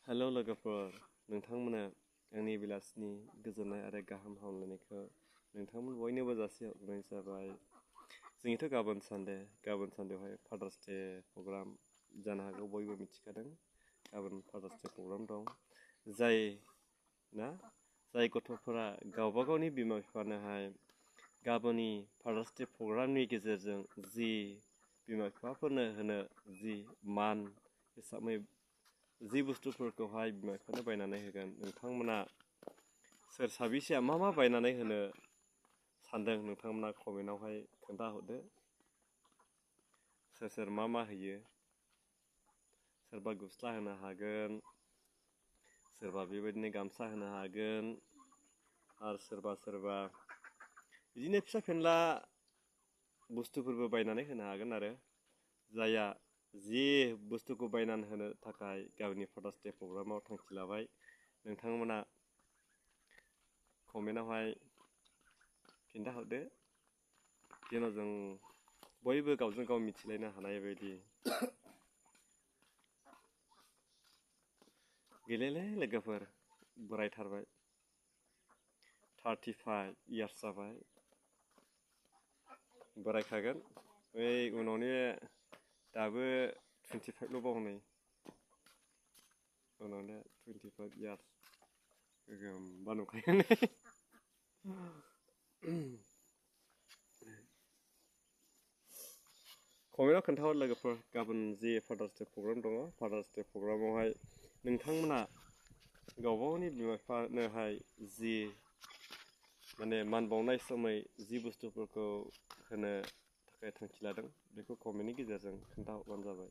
Hello लोगोफोर, नोंथांमोना आंनि बेलासिनि गोजोननाय आरो गाहाम हामलायनायखौ नोंथांमोन बयनोबो जासिहरनाय जाबाय। जोंनिथ' गाबोन सानदेआवहाय फादार्स डे प्रग्राम जानो हागौ बयबो मिथिखादों। गाबोन फादार्स डे प्रग्राम दं। जाय गथ'फोरा गावबा गावनि बिमा बिफानोहाय गाबोननि फादार्स डे प्रग्रामनि गेजेरजों जि बिमा बिफाफोरनो होनो जि मान हिसाबै जि बुस्थुफोरखौहाय बिमा बिफानो बायनानै होगोन, नोंथांमोना सोर साबेसेया मा बायनानै होनो सानदों नोंथांमोना कमेन्टआवहाय खोन्थाहरदो। सोर मा होयो। सोरबा गस्ला होनो हागोन, सोरबा बेबायदिनो गामसा होनो हागोन, आरो सोरबा बिदिनो फिसा फेनला बुस्थुफोरबो बायनानै होनो हागोन आरो जायहा जि बुस्थुखौ बायनानै होनो थाखाय गावनि फादार्स डे प्रग्रामाव थांखि लाबाय, नोंथांमोना कमेन्टआवहाय खिन्थाहरदो जेन' जों बयबो गावजों गाव मिथिलायनो हानाय बायदि। गेलेलै लोगोफोर, बोरायथारबाय, 35 इयार्स जाबाय, बोरायखागोन। बै उनावनो दाबो 25ल' बावनाय, उनावनो 25 इयार्स गोगोमबा नुखायो। कमेन्टआव खोन्थाहर लोगोफोर, गाबोन जे फादार्स डे प्रग्राम दङ, फादार्स डे प्रग्रामावहाय नोंथांमोना गावबा गावनि बिमा बिफानोहाय जि मान बावनाय समाय जि बुस्थुफोरखौ होनो थाखाय थांखि लादों, बेखौ कमेन्टनि गेजेरजों खोन्थाहरबानो जाबाय।